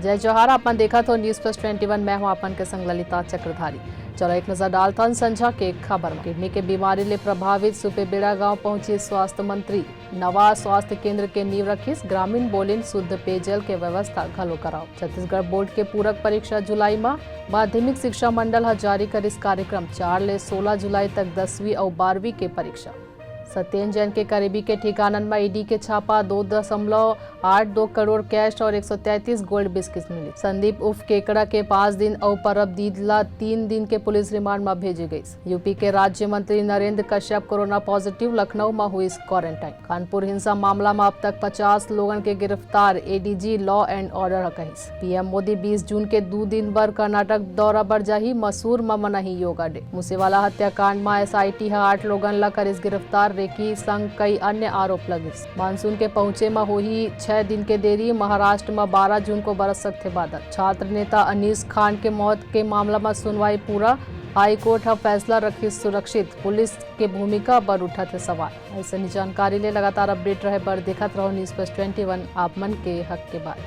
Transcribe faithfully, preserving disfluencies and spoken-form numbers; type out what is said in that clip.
जय जोहार, आप मन देखत हो News Plus twenty one, मैं हूं आप मन के संग ललिता चक्रधारी। चलो एक नजर डालथन संझा के खबर में। किडनी के बीमारी ले प्रभावित सुपेबेड़ा गांव पहुंची स्वास्थ्य मंत्री। नवा स्वास्थ्य केंद्र के नींव रखिस, ग्रामीण बोलिन शुद्ध पेयजल के व्यवस्था घलो कराओ। छत्तीसगढ़ बोर्ड के पूरक परीक्षा जुलाई माह, माध्यमिक शिक्षा मंडल ह जारी करिस कार्यक्रम। चार ले सोलह जुलाई तक दसवीं अउ बारहवीं के परीक्षा। सत्येन जैन के करीबी के ठिकानन म ईडी के छापा, दो दशमलव आठ दो करोड़ कैश और एक सौ तैंतीस गोल्ड बिस्किट मिले। संदीप उर्फ केकड़ा के पांच दिन अउ परब दीद ला तीन दिन के पुलिस रिमांड म भेजे गईस। यूपी के राज्य मंत्री नरेंद्र कश्यप कोरोना पॉजिटिव, लखनऊ म हुईस क्वारंटाइन। कानपुर हिंसा मामला म अब तक पचास लोगन के गिरफ्तार, एडीजी law and order ह कहिस। पीएम मोदी बीस जून के दू दिन बर कर्नाटक दौरा बर जाही, मसूर म मनाही योगा डे। मूसेवाला हत्याकांड म एसआईटी ह आठ लोगन ला करिस गिरफ्तार, रेकी संग कई अन्य आरोप लगिस। मानसून के पहुंचे म होही छह दिन के देरी, महाराष्ट्र म बारह जून को बरस सकथे बादल। छात्र नेता अनीस खान के मौत के मामला म सुनवाई पूरा, हाईकोर्ट ह फैसला रखिस सुरक्षित, पुलिस के भूमिका बर उठत हे सवाल। अइसने जानकारी ले लगातार अपडेट रहे बर देखत रहो News Plus twenty one, आप मन के हक के बात।